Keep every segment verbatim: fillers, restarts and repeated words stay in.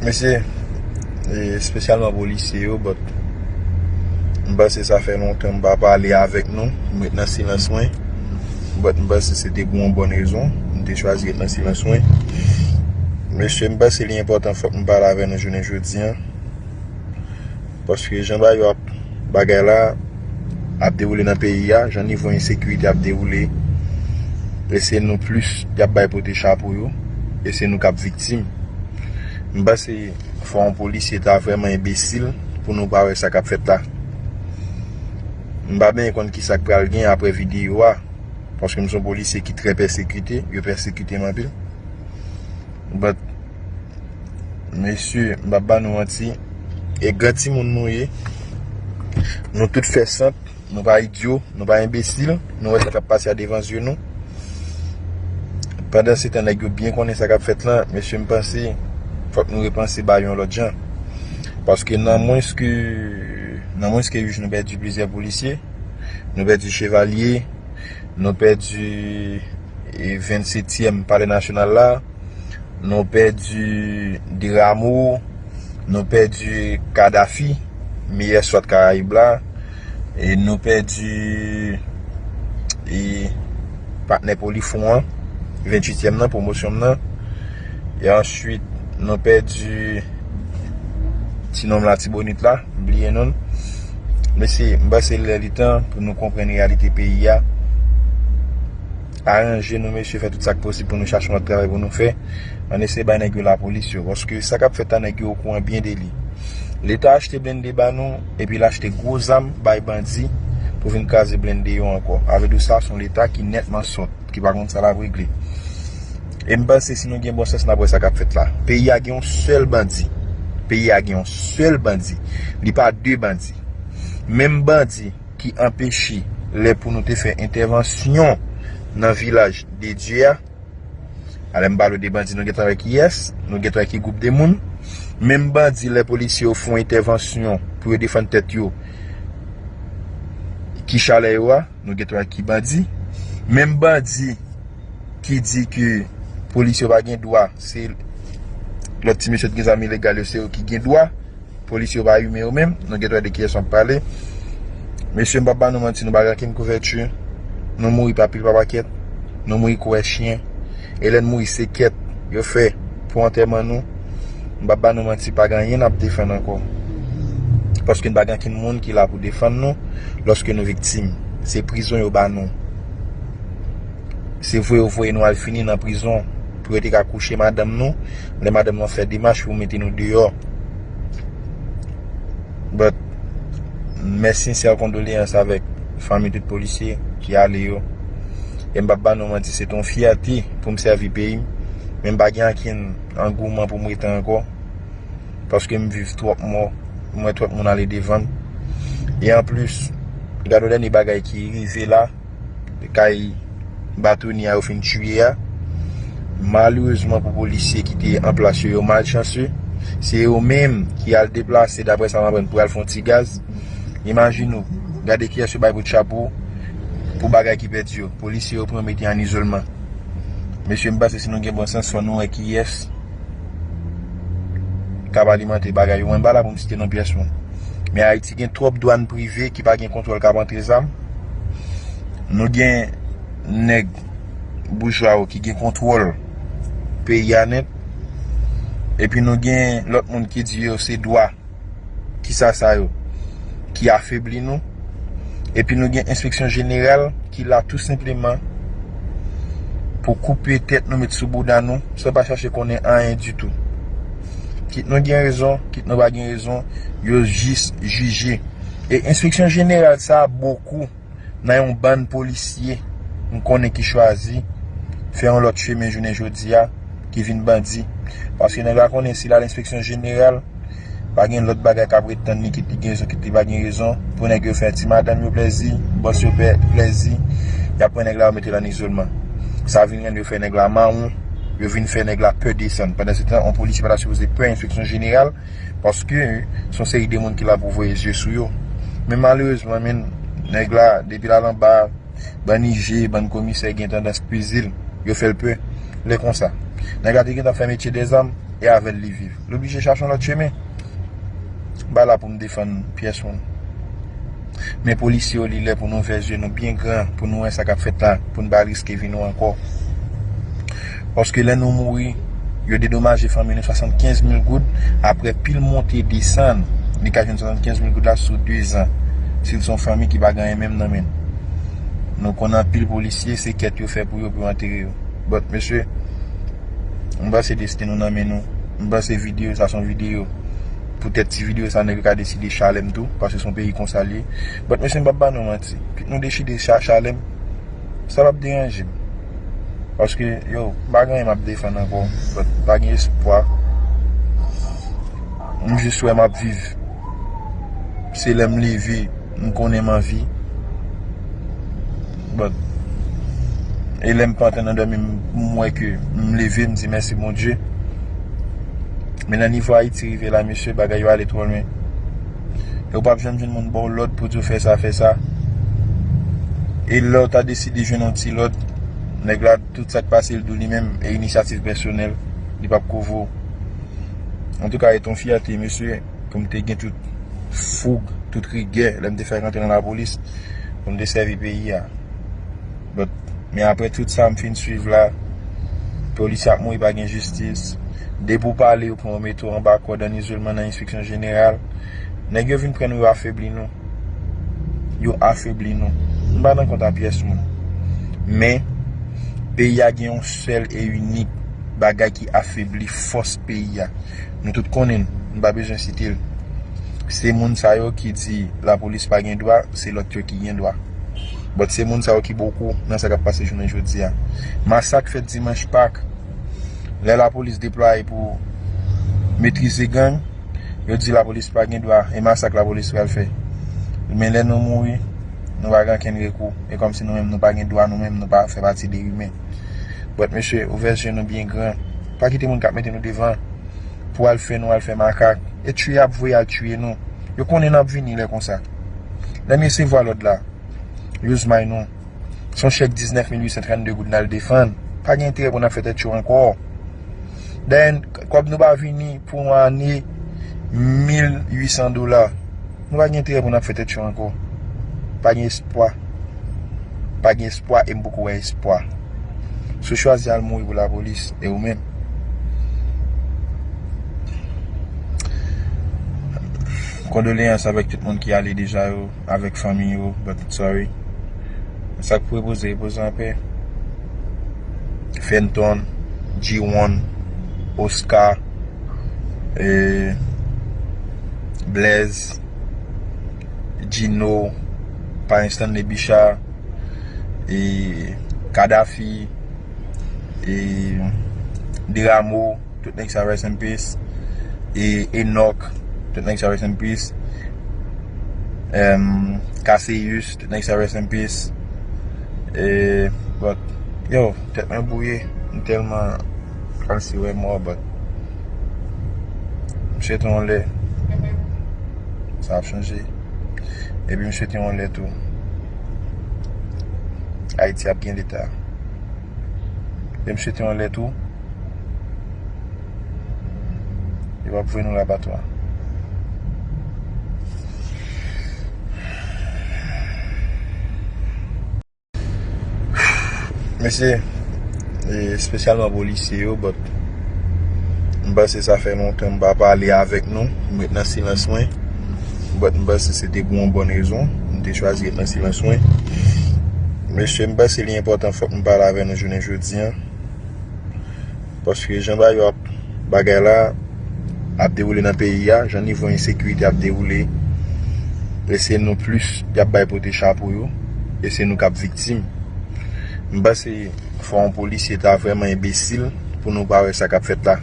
Mesye, e, espesyalman polisye yo, but m panse sa fè lontan m pa pale avèk nou, m ret nan silans mwen, but m panse se te pou yon bòn rezon m te chwazi ret nan silans mwen. Mesye, m panse li enpòtan fòk m pale avè nou jounen jodi a, paske jan bagay yo ap, bagay la ap dewoule nan peyi a, jan nivo ensekirite ap dewoule, e se nou plis y ap bay pote chapo yo, e se nou k ap viktim. M panse fò yon polisye ta vrèman enbesil pou nou pa wè sa k ap fèt la. M pa byen konn ki sa k pral gen apre videyo a, paske m se yon polisye ki trè pèsekite, yo pèsekite m anpil. But, mesye, m p ap ba nou manti, e gran timoun nou ye, nou tout fè sant, nou pa idyo, nou pa enbesil, nou wè sa k ap pase a devan zye nou. Pandan se tan, nèg yo byen konnen sa k ap fèt lan, mesye, m panse fòk nou repanse bagay yon lòt jan. Paske nan mwens ke, nan mwens ke uit jou, nou pèdi plizyè polisye, nou pèdi chevalye, nou pèdi, e, vennsetyèm palè nasyonal la, nou pèdi Deramo, nou pèdi Kadafi, meyè swat Karayib la, e nou pèdi, e, patnè Polifront an, venntuityèm nan, pwomosyon m nan, e answit nou pèdi ti nonm Latibonit la, m bliye non l. Mesye, m panse lè li tan pou nou konprann reyalite peyi a. Aranje nou, mesye, fè tout sa k posib pou nou chache yon lòt travay pou nou fè. Ann eseye bay nèg yo lapolis yo, paske sa k ap fèt la, nèg yo okouran byen de li. Leta achte blende ba nou, epi l achte gwo zam bay bandi pou vin kraze blende yo ankò. A vle di sa, se yon Leta ki nètman sòt, ki pa konn sa l ap regle. E m panse si nou gen bon sans, n ap wè sa k ap fèt la. Peyi a gen yon sèl bandi. Peyi a gen yon sèl bandi. Li pa de bandi. Menm bandi ki anpeche lè pou nou te fè entèvansyon nan vilaj de Dye a. Alè m pale w de bandi, nou gentan wè kiyès, nou gentan wè ki gwoup de moun. Menm bandi, lè polisye yo fè yon entèvansyon pou yo defann tèt yo, ki chalè yo a, nou gentan wè ki bandi. Menm bandi ki di ke polisye yo pa gen dwa, se lòt ti mesye ki gen zam ilegal yo, se yo ki gen dwa. Polisye yo pa imen yo menm, nou gentan wè de kiyès m ap pale. Mesye, m p ap ba nou manti, nou pa gen okenn kouvèti. Nou mouri pa pil pa pakèt, nou mouri kou wè chyen. E lè n mouri, se kèt yo fè pou antèman nou. M p ap ba nou manti, pa gen anyen n ap defann ankò. Paske n pa gen okenn moun ki la pou defann nou lòske nou viktim. Se prizon yo ba nou. Se voye yo voye nou al fini nan prizon pou yo te ka kouche madanm nou, lè madanm nou ap fè demach pou mete nou deyò. But, mes sincères condoléances avèk fanmi tout polisye ki ale yo. E m p ap ba nou manti, se te yon fyète pou m sèvi peyi m, men m pa gen ankenn angouman pou m rete ankò, paske m viv twòp mò, m wè twòp moun ale devan m. E anplis, gade yon dènye bagay ki rive la, kay Batoni a yo fin tiye a. Malerezman pou polisye ki te an plas yo, yo malchanse. Se yo menm ki al deplase, daprè sa m aprann, pou al fè yon ti gaz. Imajine w, gade kiyès yo bay bout chapo pou bagay ki pèdi yo. Polisye yo pran mete an izolman. Mesye, m panse si nou gen bon sans, fò nou wè kiyès k ap alimante bagay yo. Mwen pa la pou m site non pyès moun. Men Ayiti gen twòp dwàn prive ki pa gen kontwòl k ap antre zam. Nou gen nèg boujwa yo ki gen kontwòl peyi a nèt. Epi nou gen lòt moun ki di yo se dwa, kisa sa yo, ki afebli nou. Epi nou gen enspeksyon jeneral ki la tou senpleman pou koupe tèt nou, met sou bouda nou, san pa chache konnen anyen ditou. Kit nou gen rezon, kit nou pa gen rezon, yo jis jije. E enspeksyon jeneral sa a bokou nan yon bann polisye m konnen ki chwazi fè yon lòt chemen jounen jodi a, ki vin bandi. Paske nèg la konnen si l al enspeksyon jeneral, pa gen lòt bagay k ap ret tann li, kit li gen rezon, kit li pa gen rezon, pou nèg yo fè ti madanm yo plèzi, bòs yo pè-, plèzi, y ap pran nèg la, yo mete l an izolman. Sa vin rann yo fè nèg la mawon, yo vin fè nèg la pè desann. Pandan se tan, yon polisye pa ta sipoze pè enspeksyon jeneral, paske se yon seri de moun ki la pou voye zye sou yo. Men malerezman, men, nèg la, depi l al anba, bann I G, bann komisè gen tandans peze l, yo fè l pè. Lè konsa, Nèg la te gentan fè metye dèzam e avè l li viv. Li oblije chache yon lòt chemen. M pa la pou m defann pyès moun. Men polisye yo, li lè pou nou ouvè zye nou byen gran, pou nou wè sa k ap fèt la, pou n pa riske vi nou ankò. Paske lè nou mouri, yo dedomaje fanmi nou swasannkenz mil goud, apre pil monte desann, li ka jwenn swasannkenz mil goud la sou de zan, si l se yon fanmi ki pa gen anyen menm nan men l. Nou konn anpil polisye, se kèt yo fè pou yo, pou yo antere yo. But, mesye, m panse desten nou nan men nou. M panse videyo sa se yon videyo. Poutèt ti videyo sa, nèg yo ka deside chalè m tou, paske se yon peyi konsa l ye. But, mesye, m p ap ba nou manti. Kit nou deside cha-, chalè m, sa p ap deranje m. Paske, yo, m pa gen anyen m ap defann ankò. But, pa gen espwa. M jis wè m ap viv. Se lè m leve, m konnen m anvi. But, e lè m pa antre nan dòmi, m, m wè ke m leve, m di mèsi Bondye. Men nan nivo Ayiti rive la, mesye, bagay yo ale twò lwen. E w p ap janm jwenn moun ba w lòd pou di w fè sa, fè sa. E lè w ta deside jwenn yon ti lòd, nèg la, tout sa k pase l di w li menm, e inisyativ pèsonèl, li p ap kouvri w. Antouka, e t on fyète, mesye, pou m te gen tout foug, tout rigè, lè m te fèk antre nan lapolis, pou m te sèvi peyi a. But, men apre tout sa m fin swiv la, polisye ap mouri, pa gen jistis. Depi w pale, yo pran w mete w anba kòd, an izolman, nan enspeksyon jeneral. Nèg yo vin pran nou, yo afebli nou. Yo afebli nou. M pa nan kont a pyès moun. Men, peyi a gen yon sèl e inik bagay ki afebli fòs peyi a. Nou tout konnen l, m pa bezwen site l. Se moun sa yo ki di lapolis pa gen dwa, se lòt yo ki gen dwa. But se moun sa yo ki boukou nan sa k ap pase jounen jodi a. Masak fèt dimanch Pak. Lè lapolis deplwaye pou metrize gang, yo di lapolis pa gen dwa, e masak lapolis pral fè. Men lè nou mouri, nou pa gen ankenn rekou. E kòmsi nou menm nou pa gen dwa, nou menm nou pa fè pati de imen. But mesye, ouvè zye nou byen gran. Pa kite moun k ap mete nou devan pou al fè nou al fè makak. E tiye y ap voye al tiye nou. Yo konnen n ap vini lè konsa. Lè m resevwa lòd la, use my nou. Se yon chèk diznèf mil uit san trannde goud n al defann. Pa gen enterè pou n ap fè tèt cho ankò. Dayè, kòb nou pa vini pou yon ane, mil uit san dola. Nou pa gen enterè pou n ap fè tèt cho ankò. Pa gen espwa. Pa gen espwa e m poko wè espwa. Si w chwazi al mouri pou lapolis, e ou menm? Kondoleyans avèk tout moun ki ale deja yo, avèk fanmi yo, but sorry. Sa k pou repoze, repoze anpè. Fenton, G one, Oscar, e, Blaze, Gino, Payen Stanley Bicha, e, Kadafi, e, Deramo, tout nèg sa rest in peace. E Enoch, tout nèg sa rest in peace. Em, Cassius, tout nèg sa rest in peace. E, but, yo, tèt mwen bwouye. M tèlman kòmsi wè mò, but m swete yon lè sa ap chanje. Epi m swete yon lè tou Ayiti ap gen leta. E m swete yon lè tou yo p ap voye nou lapatwa. Mesye, e, espesyalman polisye yo, but m panse sa fè lontan m pa pale avèk nou, m ret nan silans mwen. But m panse se te pou yon bòn rezon m te chwazi ret nan silans mwen. Mesye, m panse li enpòtan fòk m pale avè nou jounen jodi a. Paske jan bagay yo ap, bagay la ap dewoule nan peyi a, jan nivo ensekirite ap dewoule, e se nou plis y ap bay pote chapo yo, e se nou k ap viktim. M panse fò yon polisye ta vrèman enbesil pou nou pa wè sa k ap fèt la.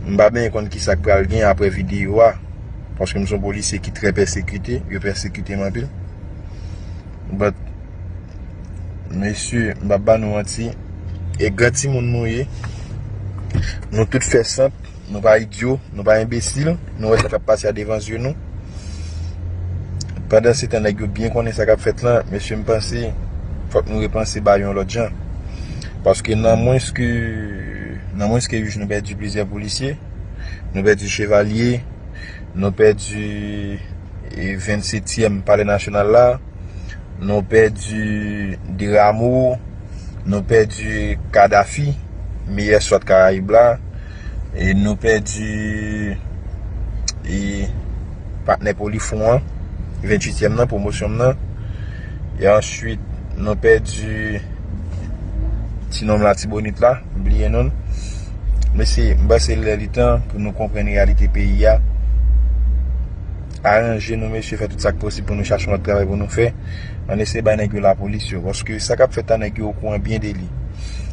M pa byen konn kisa k pral gen apre videyo a, paske m se yon polisye ki trè pèsekite, yo pèsekite m anpil. But, mesye, m p ap ba nou manti. E gran timoun nou ye. Nou tout fè sant. Nou pa idyo. Nou pa enbesil. Nou wè sa k ap pase a devan zye nou. Pandansetan, nèg yo byen konnen sa k ap fèt lan. Mesye, m panse, fòk nou repanse bagay yon lòt jan. Paske nan mwens ke, nan mwens ke uit jou, nou pèdi plizyè polisye, nou pèdi Chevalye, nou pèdi, e, vennsetyèm Palè Nasyonal la, nou pèdi Deramo, nou pèdi Kadafi, meyè swat Karayib la, e nou pèdi, e, patnè Polifront an, venntuityèm nan, pwomosyon m nan. E answit, nou pèdi ti nonm Latibonit la, m bliye non l. Mesye, m panse lè li tan pou nou konprann reyalite peyi a. Aranje nou, mesye, fè tout sa k posib pou nou chache yon lòt travay pou nou fè. Ann eseye bay nèg yo lapolis yo, paske sa k ap fèt la, nèg yo okouran byen de li.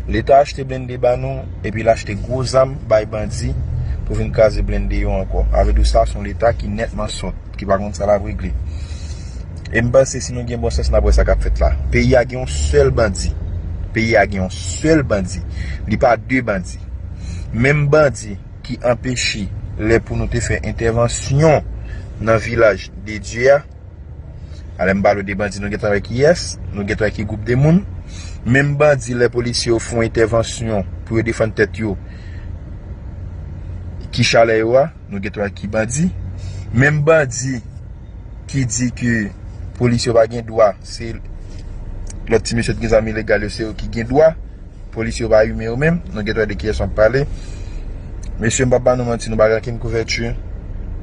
Leta achte blende ba nou, epi l achte gwo zam bay bandi pou vin kraze blende yo ankò. A vle di sa, se yon Leta ki nètman sòt, ki pa konn sa l ap regle. E m panse si nou gen bon sans, n ap wè sa k ap fèt la. Peyi a gen yon sèl bandi. Peyi a gen yon sèl bandi. Li pa de bandi. Menm bandi ki anpeche lè pou nou te fè entèvansyon nan vilaj de Dye a, alè m pale w de bandi, nou gentan wè kiyès, nou gentan wè ki gwoup de moun. Menm bandi, lè polisye yo fè yon entèvansyon pou yo defann tèt yo, ki chalè yo a, nou gentan wè ki bandi. Menm bandi ki di ke polisye yo pa gen dwa, se lòt ti mesye ki gen zam ilegal yo, se yo ki gen dwa. Polisye yo pa imen yo menm, nou gentan wè de kiyès m ap pale. Mesye, m p ap ba nou manti, nou pa gen okenn kouvèti.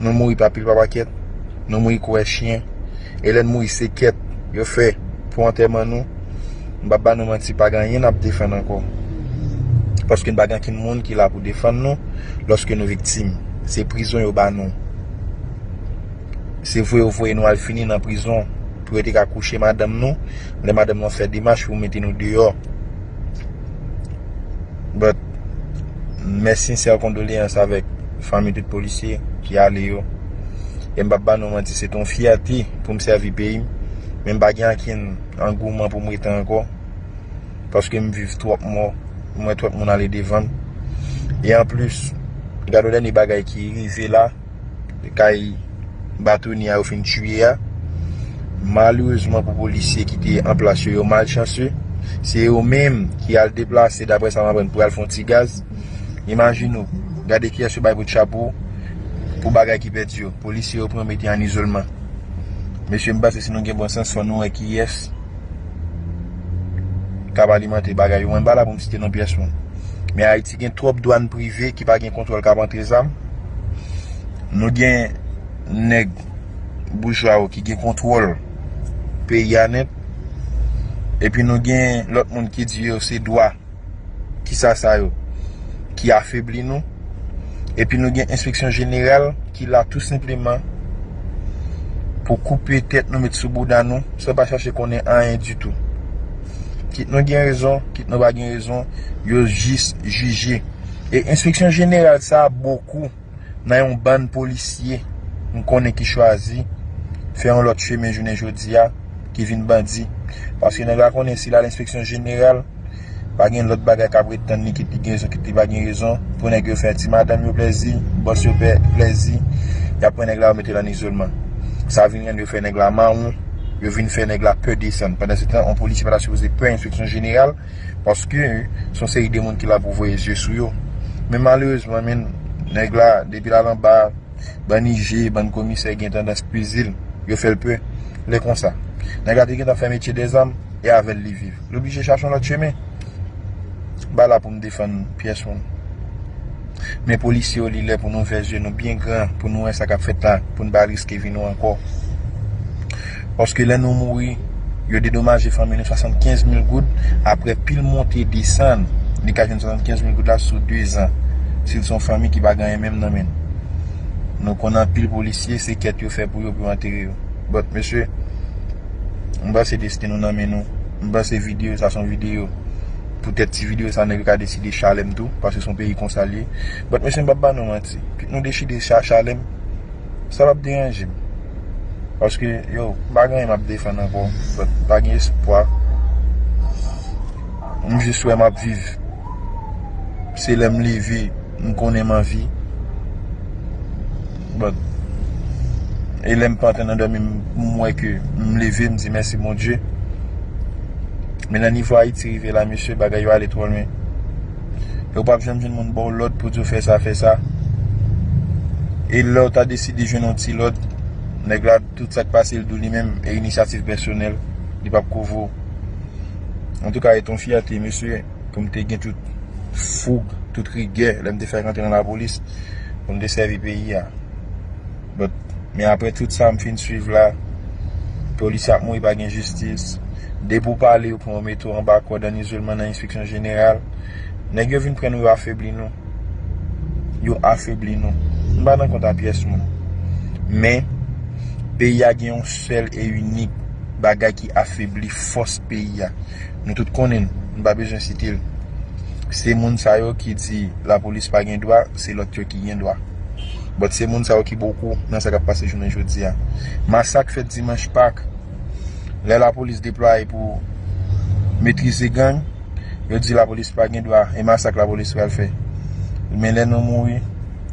Nou mouri pa pil pa pakèt. Nou mouri kou wè chyen. E lè n mouri, se kèt yo fè pou antèman nou. M p ap ba nou manti, pa gen anyen n ap defann ankò. Paske n pa gen okenn moun ki la pou defann nou lòske nou viktim. Se prizon yo ba nou. Se voye yo voye nou al fini nan prizon pou yo te ka kouche madanm nou, lè madanm nou ap fè demach pou mete nou deyò. But, mes sincères condoléances avèk fanmi tout polisye ki ale yo. E m p ap ba nou manti, se te yon fyète pou m sèvi peyi m, men m pa gen ankenn angouman pou m rete ankò, paske m viv twòp mò, m wè twòp moun ale devan m. E anplis, gade yon dènye bagay ki rive la, kay Batoni a yo fin tiye a. Malerezman pou polisye ki te an plas yo, yo malchanse. Se yo menm ki al deplase, daprè sa m aprann, pou al fè yon ti gaz. Imajine w, gade kiyès yo bay bout chapo pou bagay ki pèdi yo. Polisye yo pran mete an izolman. Mesye, m panse si nou gen bon sans, fò nou wè kiyès k ap alimante bagay yo. Mwen pa la pou m site non pyès moun. Men Ayiti gen twòp dwàn prive ki pa gen kontwòl k ap antre zam. Nou gen nèg boujwa yo ki gen kontwòl peyi a nèt. Epi nou gen lòt moun ki di yo se dwa, kisa sa yo, ki afebli nou. Epi nou gen enspeksyon jeneral ki la tou senpleman pou koupe tèt nou, met sou bouda nou, san pa chache konnen anyen ditou. Kit nou gen rezon, kit nou pa gen rezon, yo jis jije. E enspeksyon jeneral sa a, bokou nan yon bann polisye m konnen ki chwazi fè yon lòt chemen jounen jodi a, ki vin bandi. Paske nèg la konnen si l al enspeksyon jeneral, pa gen lòt bagay k ap ret tann li, kit li gen rezon, kit li pa gen rezon, pou nèg yo fè ti madanm yo plèzi, bòs yo pè plèzi, y ap pran nèg la, yo mete l an izolman. Sa vin rann yo fè nèg la mawon, yo vin fè nèg la pè desann. Pandan se tan, yon polisye pa ta sipoze pè enspeksyon jeneral, paske se yon seri de moun ki la pou voye zye sou yo. Men malerezman, men, nèg la, depi l al anba, bann I G, bann komisè gen tandans peze l, yo fè l pè. Lè konsa, nèg la te gentan fè metye dèzam, e avè l li viv. Li oblije chache yon lòt chemen. M pa la pou m defann pyès moun. Men polisye yo, li lè pou nou ouvè zye nou byen gran, pou nou wè sa k ap fèt la, pou n pa riske vi nou ankò. Paske lè nou mouri, yo dedomaje fanmi nou swasannkenz mil goud, aprè pil monte desann, li ka jwenn swasannkenz mil goud la sou dezan. Si l se yon fanmi ki pa gen anyen menm nan men l. Nou konn anpil polisye, se kèt yo fè pou yo, pou yo antere yo. But, mesye, m panse desten nou nan men nou. M panse videyo sa se yon videyo. Poutèt ti videyo sa, nèg yo ka deside chale m tou, paske se yon peyi konsa l ye. But, mesye, m p ap ba nou manti. Kit nou deside cha-, chale m, sa p ap deranje m. Paske, yo, m pa gen anyen m ap defann ankò. But, pa gen espwa. M jis wè m ap viv. Se lè m leve, m konnen m anvi. But, e lè m pa antre nan dòmi, m, m wè ke m leve, m di mèsi Bondye. Men nan nivo Ayiti rive la, mesye, bagay yo ale twò lwen. E w p ap janm jwenn moun ba w lòd pou di w fè sa, fè sa. E lè w ta deside jwenn yon ti lòd, nèg la, tout sa k pase l di w li menm, e inisyativ pèsonèl, li p ap kouvri w. Antouka, e t on fyète, mesye, pou m te gen tout foug, tout rigè, lè m te fèk rantre nan lapolis, pou m te sèvi peyi a. But, men apre tout sa m fin swiv la, polisye ap mouri, pa gen jistis. Depi w pale, yo pran w mete w anba kòd, ann izoleman nan enspeksyon jeneral. Nèg yo vin pran nou, yo afebli nou. Yo afebli nou. M pa nan kont a pyès moun. Men, peyi a gen yon sèl e inik bagay ki afebli fòs peyi a. Nou tout konnen l, m pa bezwen site l. Se moun sa yo ki di lapolis pa gen dwa, se lòt yo ki gen dwa. But se moun sa yo ki bokou nan sa k ap pase jounen jodi a. Masak fèt dimanch Pak. Lè lapolis deplwaye pou metrize gang, yo di lapolis pa gen dwa, e masak lapolis pral fè. Men lè nou mouri,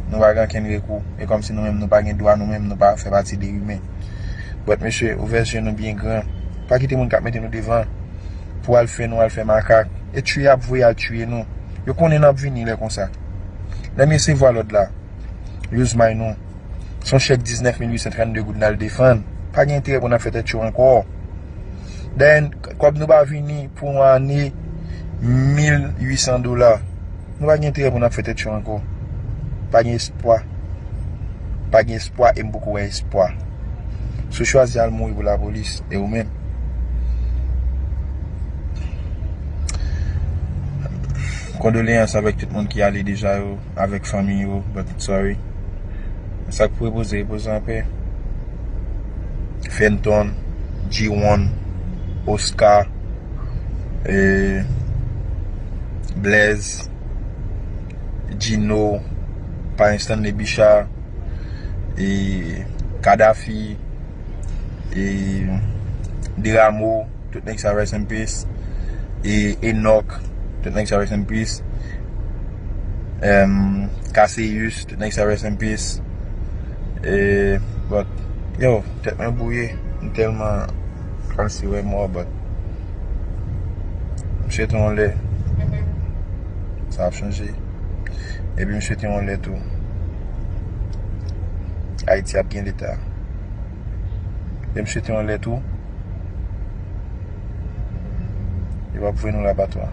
nou pa gen ankenn rekou. E kòmsi nou menm nou pa gen dwa, nou menm nou pa fè pati de imen. But mesye, ouvè zye nou byen gran. Pa kite moun k ap mete nou devan pou al fè nou al fè makak. E tiye y ap voye al tiye nou. Yo konnen n ap vini lè konsa. Lè m resevwa lòd la, yo use may nou. Se yon chèk diznèf mil uit san trannde goud n al defann. Pa gen enterè pou n ap fè tèt cho ankò. Dayè, kòb nou pa vini pou yon ane, mil uit san dola. Nou pa gen enterè pou n ap fè tèt cho ankò. Pa gen espwa. Pa gen espwa e m poko wè espwa. Si w chwazi al mouri pou lapolis, e ou menm? Kondoleyans avèk tout moun ki ale deja yo, avèk fanmi yo, but sorry. Sa k pou repoze, repoze anpè. Fenton, G one, Oscar, eh, Blaze, Gino, Payen Stanley Bicha, e Kadhafi, e Deramo, tout nèg sa rest in peace. E Enoch, tout nèg sa rest in peace. Em, Cassius, tout nèg sa rest in peace. E, but, yo, tèt mwen bouye, m tèlman kòmsi wè mò, but m swete yon lè sa ap chanje. Epi m swete yon lè tou Ayiti ap gen leta. E m swete yon lè tou yo p ap voye nou labatwa.